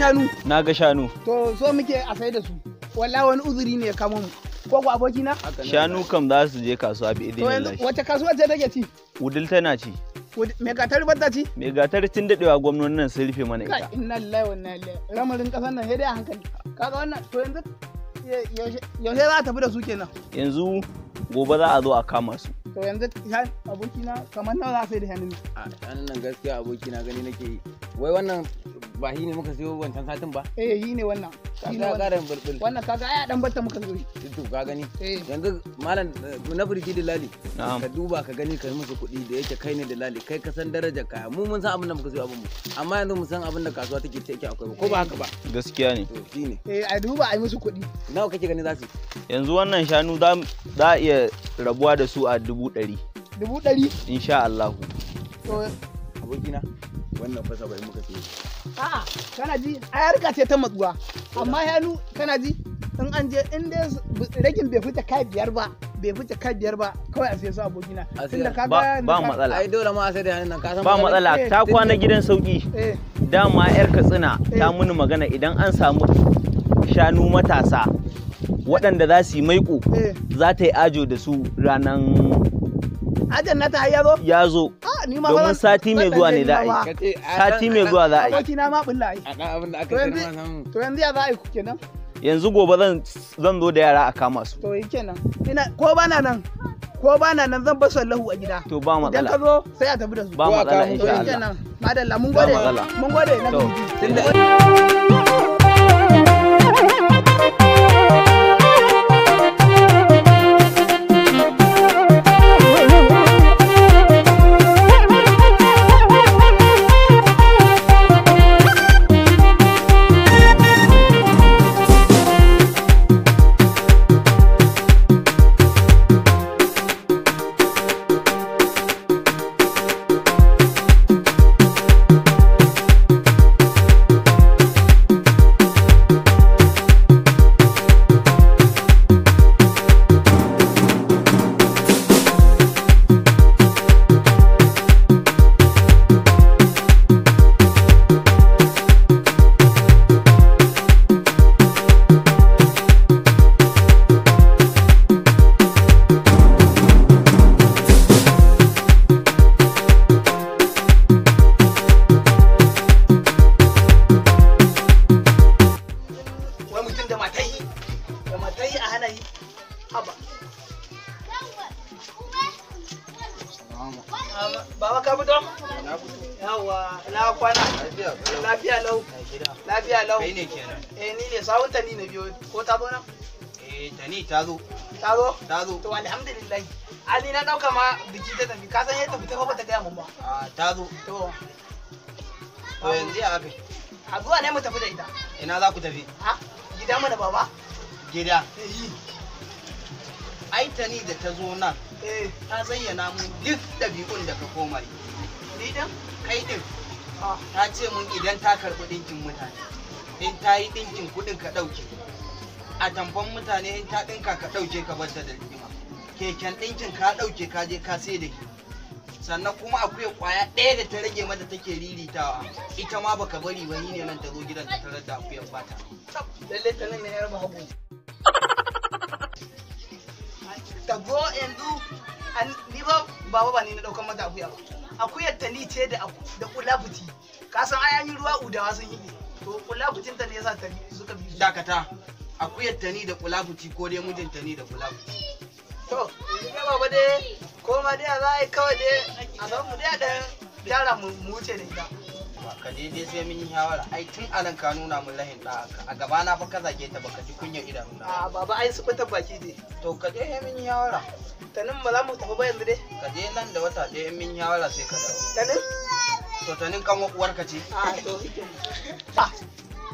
shanu? Na ga shanu. To so muke a sai da su. Wallahi wani uzuri ne ya kamo mu. Ko ku abokina? Shanu kam za su je kasuwa bi To yanzu idinillahi. wace kasuwa ce take ci? Wudil tana ci. Me gatar ba ta ci? Mai gatar tun daɗewa gwamnonin nan sun rufe mana Kai ita. inna lillahi wa inna ilaihi. Lamarin kasan nan sai dai a hankali. Kaga wannan to yanzu yaushe za a tafi da su kenan? Yanzu gobe za a zo a kama su. To yanzu abokina kamar nawa za a sai da shanun? A shanun nan gaskiya abokina gani nake yi. Wai wannan ba shi ne muka siyo wancan satin ba? Eh shi ne wannan. Shi ne Ka wannan. ƙara bulbul. Wannan kaga ai a dan batta muka zo. To ka gani. Eh. Yanzu malam na firki dilali. Na'am. Ka duba ka gani ka yi musu kuɗi da yake kai ne dilali kai ka san darajar kaya mu mun san abin da muka siyo abin mu amma yanzu mu san abin da kasuwa take take akwai ba ko ba haka ba. Gaskiya ne. To shine. Eh a duba a yi musu kuɗi. Nawa kake gani za su? Yanzu wannan shanu za a iya rabuwa da su a 100,000. 100,000? Insha Allahu. To abokina wannan fa 70 muka siyo. A'a kana ji ai harka ce ta matsuwa amma shanu kana ji in an je in dai ragin bai fita kai biyar ba bai fita kai biyar ba kawai a sai su abokina. A Tunda siya. kaga Ba matsala. Ai dole ma a sai da hannun nan ka san Ba matsala ta kwana gidan sauki. Eh. Dama yar Katsina ta muni magana idan an samu shanu matasa waɗanda za su yi maiƙo za ta yi ajo da su ranan Ajan nata har ya zo? Ya zo. Ah, ni ma Domin sati mai zuwa ne za a yi. Sati mai zuwa za a yi. Abokina ma bulla ai. A ɗan abin da aka To sayar yanzu ma samu. to yanzu ya za a yi ku kenan? Yanzu gobe zan zo da yara a kama su. To yi kenan. Ina ko bana nan ko bana nan zan bar sallahu a gida. To ba Idan matsala. ka zo sai a tafi da su. Ba matsala To insha yi Allah. kenan. Madalla mun Ba gode. matsala. Mun gode na To. gode. Wai mutum da matayi da matayi a hana yi haba. Baba ka fito? Yawwa, na kwana. Lafiya lau. Lafiya lau. Kai ne kenan. Eh ni ne sawun ta ni na biyo ko ta zo nan? Eh tani ta zo. Ta zo? Ta zo. To alhamdulillah. Ali na dauka ma biki ta tafi. Ka san yadda fita fa bata gaya mun ba. Ah ta zo. To. To yanzu ya aka yi? A zuwa ne mu tafi da ita. Ina za ku tafi? Ha? Gida mana baba. Gida. Eh. Ai tani da ta zo nan. Eh. Ta zayyana mun duk ɗabi'un da ka koma yi. Ni din? Kai din. Ah. Ta ce mun idan ta karɓi ɗinkin mutane. In ta yi ɗinkin kuɗin ka ɗauke. A tamfon mutane in ta ɗinka ka ɗauke ka bar ta da rigima. Keken ɗinkin ka ɗauke ka je ka sai da shi. Sannan kuma akwai ƙwaya ɗaya da ta rage mata take riritawa. Ita ma baka bari ba ni ne nan ta zo gidan ta tarar da akuyar bata. Lalle ta nan ne yar babu. Ta zo yanzu ni ba baba ba ni na daukan mata akuya ba. Akuyar ta ni ce da da kulafuti. Ka san ai an yi ruwa udawa sun yi. To kulafutin ta ne yasa ta suka bi. Dakata. Akuyar ta ni da kulafuti ko dai mijin ta ni da kulafuti. To yanzu dai baba dai ko ma dai za a yi kawai dai a san mu dai da gyara mu wuce da ita. Ka je dai sai mun yi shawara. Ai tun anan ka nuna mun rahin ɗa a gaba na fa ka zage ta baka ji kunyar idanuna. A baba ai su bata baki dai. To ka je sai mun yi shawara. Tanin ba za mu tafi ba yanzu dai. Ka je nan da wata ɗaya in mun yi shawara sai ka dawo. Tanin? To tanin kan uwarka ce. A to shikenan.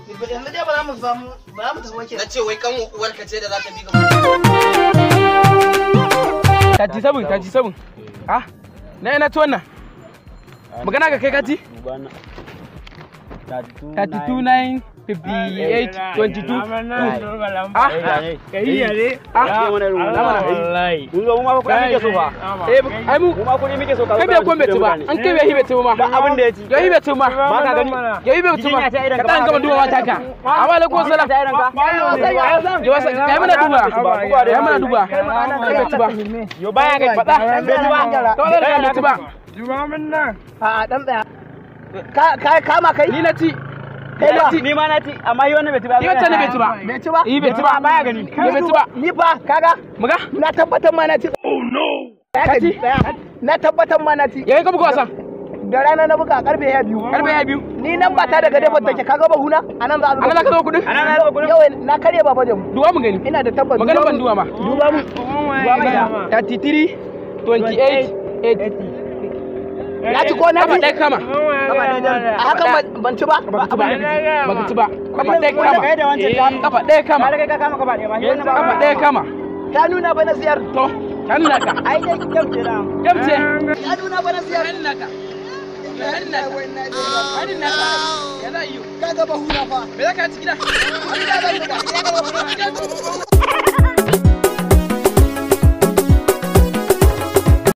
Yanzu dai ba za mu samu ba za mu tafi ba kenan. Na ce wai kan uwarka ce da za ta bi ka. 37, 37. Ah, na ina ci wannan. Magana ga kai kati? 32, 9, 58 22. Ah, ah, Mun zo mu ma kuɗi muke so fa. Eh, ai mu Mu ma kuɗi muke so ka. Kai bai kome ci ba, an kai bai hibe ci ma. Da abin da ya ci. Ya hibe ci ma. Ba ka gani. Ya hibe ci ma. Ka dan gama duba mata ka. Amma alaikum salam. Ya wasa kai mana duba. Kai mana duba. Kai bai ci ba. Yo baya ga Faɗa. Bai ci ba. To da bai ci ba. A dan tsaya. Ka kama kai? Ni na ci. Kai ba. Ni ma na ci amma yi wannan bai ci ba. Ni wancan ne bai ci ba. Bai ci ba? Yi bai ci ba. Baya gani. Ni bai ci ba. Ni fa kaga Muga? na tabbatar ma na ci. Oh no. Ka ci? Na tabbatar ma na ci. Yayin ka buga wasan. Da rana na buga karfe 12. Karfe 12. Ni nan ba ta daga dabar take kaga bahuna anan za a zuba. Anan za ka zuba kuɗin? Anan za a zuba kuɗin? Yau na karye baba jamu. Duba mu gani. Ina da tabbas. Maganar ban duba ma. Duba mu. Duba mu. 33 28 80. Na ci ko na Kafa ci? ɗaya kama. A hakan ban ci ba? Baka ci ba. Baka ci ba. Kafa ɗaya kama. Kai da wancan ta. Kafa ɗaya kama. Kai ka kama kafa ɗaya ba. Kafa ɗaya kama. Ta nuna ba na siyar. To, ta nuna ka. Ai dai kyau ce da. Gamce. Ta nuna ba na siyar. Ta nuna ka. Ta nuna ka. Ta nuna ka. Ya za a yi? Kaga bahuna fa. Me za ka ci gida? Kuɗi da zan buga. Kaga bahuna.